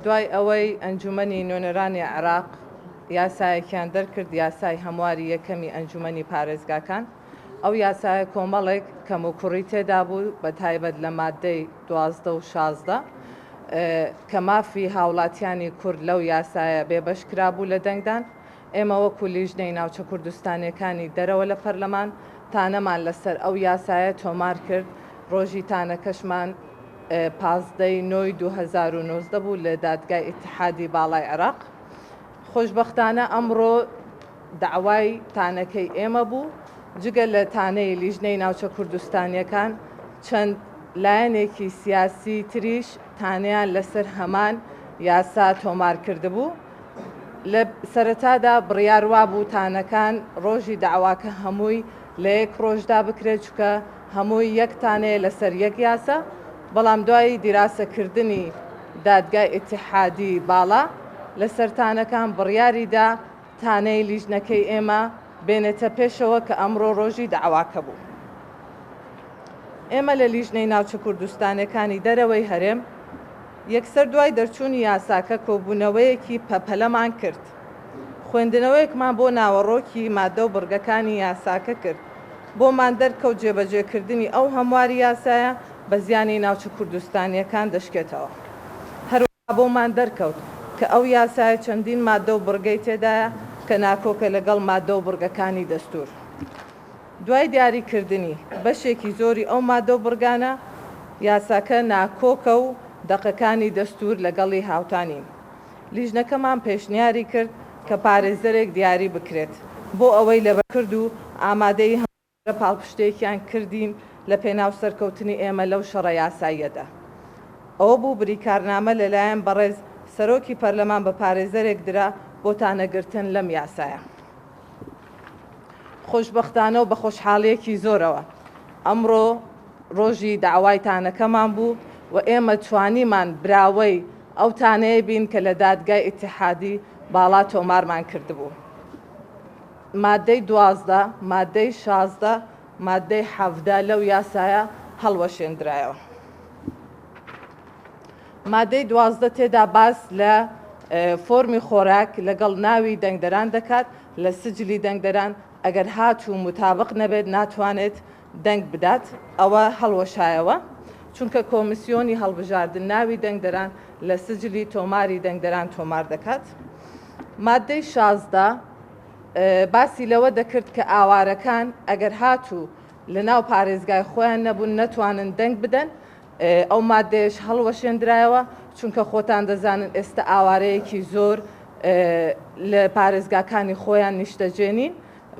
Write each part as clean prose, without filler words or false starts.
دوای ئەوەی ئەنجومەنی نوێنەرانی عێراق یاسایەکیان دەرکرد، یاسای هەمواری یەکەمی ئەنجومەنی پارێزگاکان، ئەو یاسایە کۆمەڵێک کەموکوڕی تێدا بوو، بە تایبەت لە ماددەی 12 و 16 کە مافی هاوڵاتیانی کورد لەو یاسایە بێبەش کرابوو لە دەنگدان. ئێمە وەکو لیژنەی ناوچە کوردستانیەکانی دەرەوە لە پەرلەمان تانەمان لەسەر ئەو یاسایە تۆمار کرد، ڕۆژی تانەکەشمان 15 ی نۆی 2019 بوو لە دادگای ئیتیحادی باڵای عێراق. خۆشبەختانە ئەمڕۆ دەعوای تانەکەی ئێمە بوو، جگە لە تانەی لیژنەی ناوچە کوردستانیەکان چەند لایەنێکی سیاسی تریش تانەیان لەسەر هەمان یاسا تۆمار کردبوو. لە سەرەتادا بڕیار وابوو تانەکان ڕۆژی دەعواکە هەمووی لە یەک ڕۆژدا بکرێت، چونکە هەمووی یەک تانەیە لەسەر یەک یاسا، بەڵام دوای دیراسەکردنی دادگای ئیتیحادی باڵا لەسەر تانەکان بڕیاری دا تانەی لیژنەکەی ئێمە بێنێتە پێشەوە کە ئەمڕۆ ڕۆژی دەعواکە بوو. ئێمە لە لیژنەی ناوچە کوردستانیەکانی دەرەوەی هەرێم یەکسەر دوای دەرچوونی یاساکە کۆبوونەوەیەکی پەپەلەمان کرد. خوێندنەوەیەکمان بۆ ناوەڕۆکی مادە و بڕگەکانی یاساکە کرد. بۆمان دەرکەوت جێبەجێکردنی ئەو هەمواری یاسایە بە زیانی ناوچە کوردستانییەکان دەشکێتەوە. هەروەها بۆمان دەرکەوت کە ئەو یاسایە چەندین مادە و بڕگەی تێدایە کە ناکۆکە لەگەڵ مادە و بڕگەکانی دەستوور. دوای دیاریکردنی بەشێکی زۆری ئەو مادە و بڕگانە، یاساکە ناکۆکە و دەقەکانی دەستوور لەگەڵی هاوتا نین. لیژنەکەمان پێشنیاری کرد کە پارێزەرێک دیاری بکرێت بۆ ئەوەی لە کرد و ئامادەی هەموو جۆرە پاڵپشتێکیان کردین لە پێناو سەرکەوتنی ئێمە لەو شەڕە یاساییەدا. ئەوە بوو بریکارنامە لەلایەن بەڕێز سەرۆکی پەرلەمان بە پارێزەرێک درا بۆ تانەگرتن لەم یاسایە. خۆشبەختانە و بە خۆشحاڵییەکی زۆرەوە ئەمڕۆ ڕۆژی دەعوای تانەکەمان بوو و ئێمە توانیمان براوەی ئەو تانەیە بین کە لە دادگای ئیتیحادی باڵا تۆمارمان کردبوو. مادەی 12، مادەی 16، مادەی 17 لەو یاسایە هەڵوەشێندرایەوە. مادەی 12 تێدا باس لە فۆرمی خۆراک لەگەڵ ناوی دەنگدەران دەکات لە سجلی دەنگدەران ئەگەر هاتوو متابق نەبێت ناتوانێت دەنگ بدات ئەوە هەڵوەشایەوە چونکە کۆمیسیۆنی هەڵبژاردن ناوی دەنگدەران لە سجلی تۆماری دەنگدەران تۆمار دەکات. مادەی 16 باسی لەوە دەکرد کە ئاوارەکان ئەگەر هاتوو لە ناو پارێزگای خۆیان نەبوون نەتوانن دەنگ بدەن ئەو مادەیەش هەڵوەشێندرایەوە چونکە خۆتان دەزانن ئێستا ئاوارەیەکی زۆر لە پارێزگاکانی خۆیان نیشتەجێ نین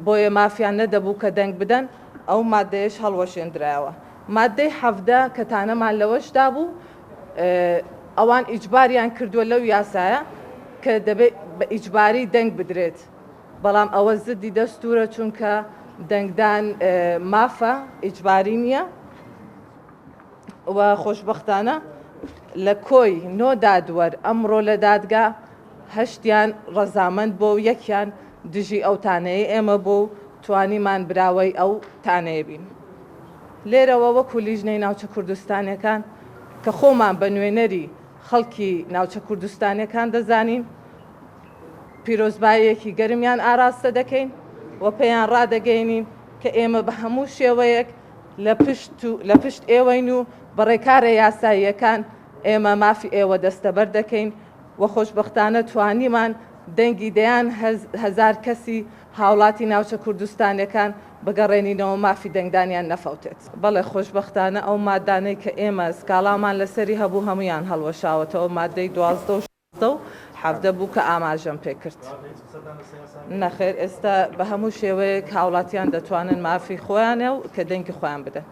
بۆیە مافیان نەدەبوو کە دەنگ بدەن، ئەو مادەیەش هەڵوەشێندرایەوە. مادەی 17 کە تانەمان لەوەش دابوو، ئەوان ئیجباریان کردووە لەو یاسایە کە دەبێت بە ئیجباری دەنگ بدرێت، بەڵام ئەوە زدی دەستوورە چونکە دەنگدان مافە ئیجباری نییە و خۆشبەختانە لە کۆی نۆ دادوەر ئەمڕۆ لە دادگا هەشتیان ڕەزامەند بۆ و یەکیان دژی ئەو تانەیەی ئێمە بۆ و توانیمان براوەی ئەو تانەیە بین. لێرەوە وەکو لیژنەی ناوچە کوردستانیەکان کە خۆمان بە نوێنەری خەڵکی ناوچە کوردستانیەکان دەزانین، پیرۆزباییەکی گەرمیان ئاراستە دەکەین و پێیان ڕادەگەینین کە ئێمە بە هەموو شێوەیەک لە پشت و لە پشت ئێوەین و بە ڕێکارە یاساییەکان ئێمە مافی ئێوە دەستەبەر دەکەین و خۆشبەختانە توانیمان دەنگی دەیان هەزار کەسی هاوڵاتی ناوچە کوردستانیەکان بگەڕێنینەوە مافی دەنگدانیان نەفەوتێت. بەڵێ خۆشبەختانە ئەو مادانەی کە ئێمە سکاڵامان لەسەری هەبوو هەموویان هەڵوەشاوەتەوە مادەی 12 و 16 و 17 بوو کە ئاماژەم پێکرد. نەخێر ئێستا بە هەموو شێوەیەک هاوڵاتیان دەتوانن مافی خۆیانە و کە دەنگی خۆیان بدەن.